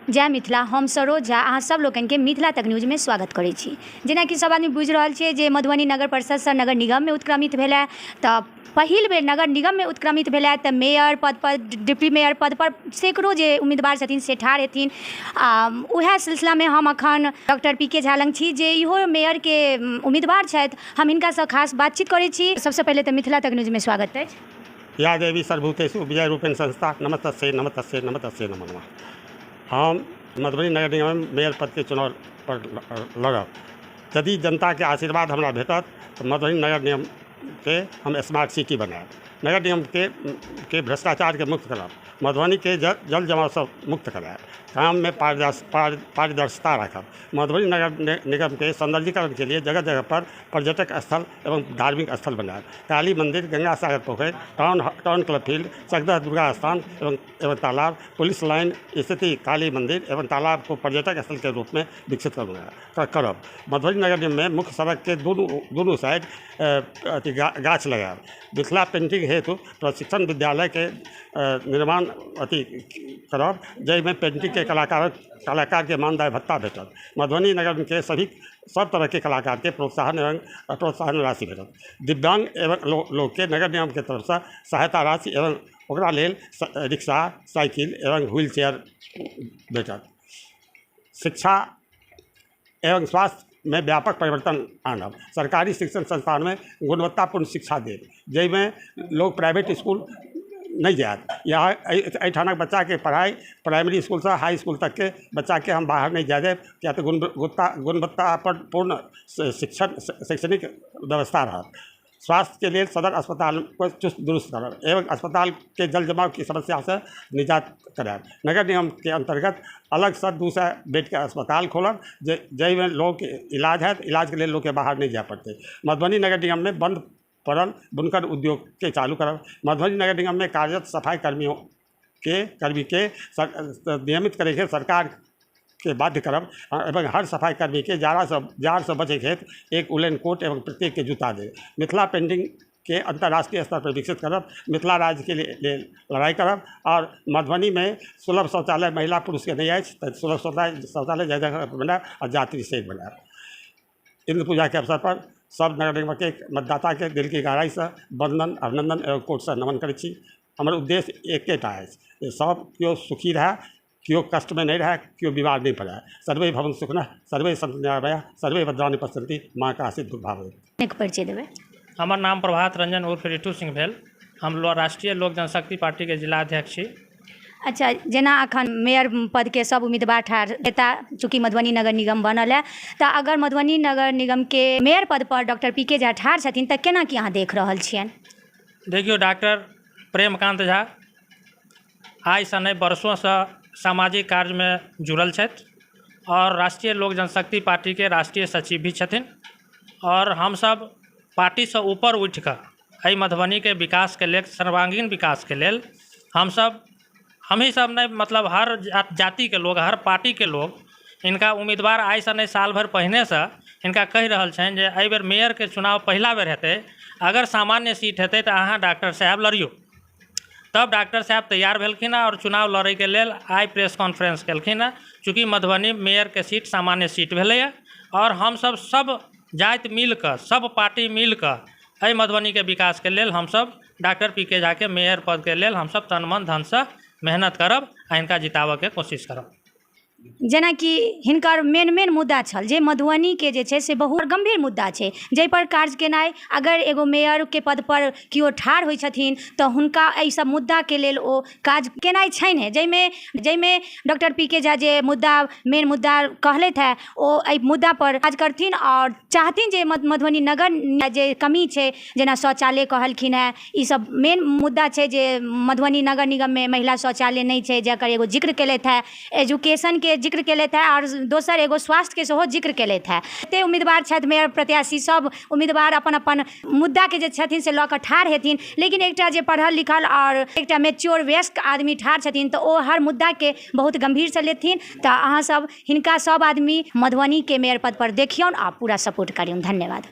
जय मिथिला। हम सरोज झा अहाँ सब लोकनिके मिथिला तक न्यूजमे स्वागत करै छी। जेनाकि सब आदमी बुझि रहल छियै जे मधुबनी नगर परिषदसँ नगर निगममे उत्क्रमित भेल हँ, तऽ पहिल बेर नगर निगममे उत्क्रमित भेल हँ, तऽ मेयर पद पर, डिप्टी मेयर पद पर सैकड़ो जे उम्मीदवार छथिन से ठाढ़ हेथिन। आ उएह सिलसिलामे हम अखन डॉक्टर पी के झा लग छी, जे इहो मेयरके उम्मीदवार छथि। हम हिनकासँ खास बातचीत करै छी। सबसँ पहिले तऽ मिथिला तक न्यूजमे स्वागत अछि। या देवी सर्वभूतेषु विजय रूपेण संस्था, नमस्तस्यै नमस्तस्यै नमस्तस्यै नमो नमः। हम मधुबनी नगर निगम मेयर पदके चुनाव पर लड़ब। यदि जनताके आशीर्वाद हमरा भेटत तऽ मधुबनी नगर निगमके हम स्मार्ट सिटी बनायब, नगर निगमके के भ्रष्टाचारके मुक्त करब, मधुबनीके जल जमावसँ मुक्त करायब, काममे पारदर्शिता राखब, मधुबनी नगर निगमके सौन्दर्यीकरणके लिए जगह जगह पर पर्यटक स्थल एवं धार्मिक स्थल बनायब, काली मंदिर, गंगा सागर पोखरि, town club field, Chakdah Durga स्थान एवं तालाब, पुलिस लाइन स्थिति काली मंदिर एवं तालाब को पर्यटक स्थल के रूप में विकसित करब। मधुबनी नगर निगम में मुख्य सड़क के दोनों साइड अथी गाछ लगायब। मिथिला पेंटिंग हेतु प्रशिक्षण विद्यालय के निर्माण अथी करब, जाहिमे पेंटिंग के कलाकार के मानदेय भत्ता भेटत। मधुबनी नगर के सभी सब तरह के कलाकार के प्रोत्साहन एवं प्रोत्साहन राशि भेटत। दिव्यांग एवं लोग के नगर निगम के तरफसँ सहायता राशि एवं ओकरा लेल रिक्शा, साइकिल एवं व्हील चेयर भेटत। शिक्षा एवं स्वास्थ्य में व्यापक परिवर्तन आनब। सरकारी शिक्षण संस्थान में गुणवत्तापूर्ण शिक्षा देब, जाहिमे लोग प्राइवेट स्कूल नहि जायत। यहाँ एहिठामक बच्चाके पढ़ाइ प्राइमरी स्कूलसँ हाई स्कूल तकके बच्चाके हम बाहर नहि जाय देब, किया तऽ गुणवत्तापूर्ण शैक्षणिक व्यवस्था रहत। स्वास्थ्य के लेल सदर अस्पताल को चुस्त दुरुस्त करब एवं अस्पताल के जल जमाव की समस्या से निजात करायब। नगर निगम के अंतर्गत अलगसँ 200 बेडके अस्पताल खोलब, जाहिमे लोकके इलाज हैत, इलाजके लेल लोकके बाहर नहि जाय पड़तै। मधुबनी नगर निगम में बंद पड़ल बुनकर उद्योग के चालू करब। मधुबनी नगर निगम में कार्यरत सफाई कर्मियों के कर्मी के नियमित करैके सरकार के बाध्य करब एवं हर सफाई कर्मी के जाड़सँ बचैके हेतु एक उलेन कोट एवं प्रत्येक के जूता देब। मिथिला पेंटिंग के अंतर्राष्ट्रीय स्तर पर विकसित करब। मिथिला राज्य के लेल लड़ाई करब। और मधुबनी में सुलभ शौचालय महिला पुरुष के नहीं अछि, तऽ सुलभ शौचालय जगह जगह पर बनायब और जाति से बनायब। इंद्र पूजा के अवसर पर सब नगर निगम के मतदाता के दिल की गहराई से वंदन, अभिनंदन एवं कोट से नमन करै छी। हमर उद्देश्य एकेटा अछि जे सब केओ सुखी रहए, केओ कष्ट में नहीं रहे, केओ बीमार नहीं पड़े। सर्वे भवन्तु सुखिनः, सर्वे सन्तु निरामयाः, सर्वे भद्राणि पश्यन्ति, माँ काशित दुर्भावेत्। एक परिचय देबै। हमर नाम प्रभात रंजन उर्फ रिठू सिंह भेल। हम राष्ट्रीय लोक जनशक्ति पार्टी के जिलाध्यक्ष छी। अच्छा, जेना अखन मेयर पद के सब उम्मीदवार ठाढ़ हेता, चूँकि मधुबनी नगर निगम बनल है, तऽ अगर मधुबनी नगर निगम के मेयर पद पर डॉक्टर पी के झा ठाढ़ छथिन तऽ केना की अहाँ देख रहल छियनि? देखियौ, डॉक्टर प्रेमकांत झा आइसँ नहि, वर्षोसँ सामाजिक कार्यमे जुड़ल छथि और राष्ट्रीय लोक जनशक्ति पार्टीके राष्ट्रीय सचिव भी छथिन। और हमसब पार्टीसँ ऊपर उठिकऽ एहि मधुबनीके विकासके लेल, सर्वांगीण विकासके लेल हमसब, हमही सब नहि, मतलब हर जातिके लोग, हर पार्टीके लोग हिनका उम्मीदवार आइसँ नहि, साल भरि पहिनेसँ हिनका कहि रहल छनि जे एहि बेर मेयरके चुनाव पहिला बेर हेतै, अगर सामान्य सीट हेतै तऽ अहाँ डॉक्टर साहेब लड़ियौ। तब डॉक्टर साहब तैयार भेलखिन हँ और चुनाव लड़ैके लेल आइ प्रेस कॉन्फ्रेंस केलखिन हँ। चूँकि मधुबनी मेयरके सीट सामान्य सीट भेलैए और हमसब सब जाति मिलकऽ, सब पार्टी मिलकऽ एहि मधुबनीके विकासके लेल हमसब डॉक्टर पी के झाके मेयर पदके लेल हमसब तन मन धनसँ मेहनत करब आ हिनका जिताबऽके कोशिश करब। जेनाकि हिनकर मेन मेन मुद्दा छल जे मधुबनीके जे छै से बहुत गम्भीर मुद्दा छै, जाहिपर कार्य केनाइ, अगर एगो मेयरके पदपर केओ ठाढ़ होइ छथिन तऽ हुनका एहि सब मुद्दाके लेल ओ काज केनाइ छैन्हे। जाहिमे डॉक्टर पी के झा जे मुद्दा मेन मुद्दा कहलथि हँ, ओ एहि मुद्दापर काज करथिन आओर चाहथिन जे मधुबनी नगर जे कमी छै, जेना शौचालय कहलखिन हेँ, ई सब मेन मुद्दा छै जे मधुबनी नगर निगममे महिला शौचालय नहि छै, जकर एगो जिक्र केलथि हँ, एजुकेशनके जिक्र केलथि हँ आओर दोसर एगो स्वास्थ्यके सेहो जिक्र केलथि हँ। एते उम्मीदवार छथि मेयर प्रत्याशी, सब उम्मीदवार अपन अपन मुद्दाके जे छथिन से लऽ कऽ ठाढ़ हेथिन, लेकिन एकटा जे पढ़ल लिखल आओर एकटा मैच्योर वयस्क आदमी ठाढ़ छथिन तऽ ओ हर मुद्दाके बहुत गम्भीरसँ लेथिन। तऽ अहाँ सब हिनका सब आदमी मधुबनीके मेयर पदपर देखियौन आ पूरा सपोर्ट करियौन। धन्यवाद।